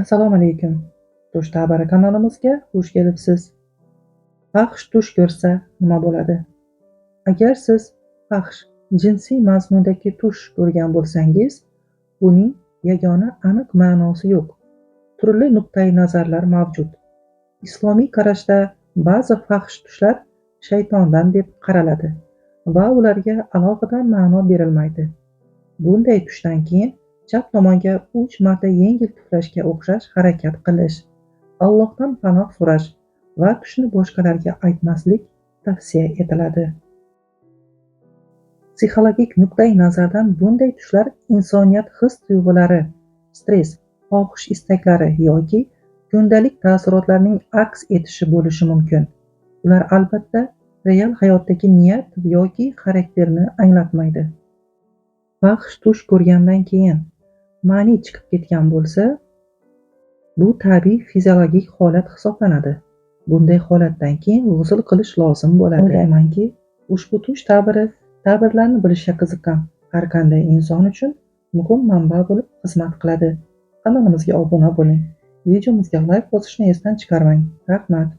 Assalomu alaykum. Tush ta'biri kanalimizga xush kelibsiz. Fahsh tush ko'rsa nima bo'ladi? Agar siz fahsh, jinsiy mazmundagi tush ko'rgan bo'lsangiz, buning yagona aniq ma'nosi yo'q. Turli nuqtai nazarlar mavjud. Islomiy qarashda ba'zi fahsh tushlar shaytondan deb qaraladi va ularga alohida ma'no berilmaydi. Bunday tushdan keyin chap tomonga 3 marta yengil tuflashga o'xshash harakat qilish, Allohdan panoh so'rash va tushni boshqalarga aytmaslik tavsiya etiladi. Psixologik nuqtai nazardan bunday tushlar insoniyat his-tuyg'ulari, stress, xohish-istaklari yoki kundalik taassurotlarning aks etishi bo'lishi mumkin. Ular albatta real hayotdagi niyat yoki xarakterni anglatmaydi. Fahsh tush ko'rgandan keyin ma'ni chiqib ketgan bo'lsa, bu tabiiy fiziologik holat hisoblanadi. Bunday holatdan keyin g'usl qilish lozim bo'ladi. O'ylaymanki, ushbu tush ta'biri ta'birlarni bilishga qiziqqan har qanday inson uchun muhim manba bo'lib xizmat qiladi. Kanalimizga obuna bo'ling. Videomizga layk bosishni esdan chiqarmang. Rahmat.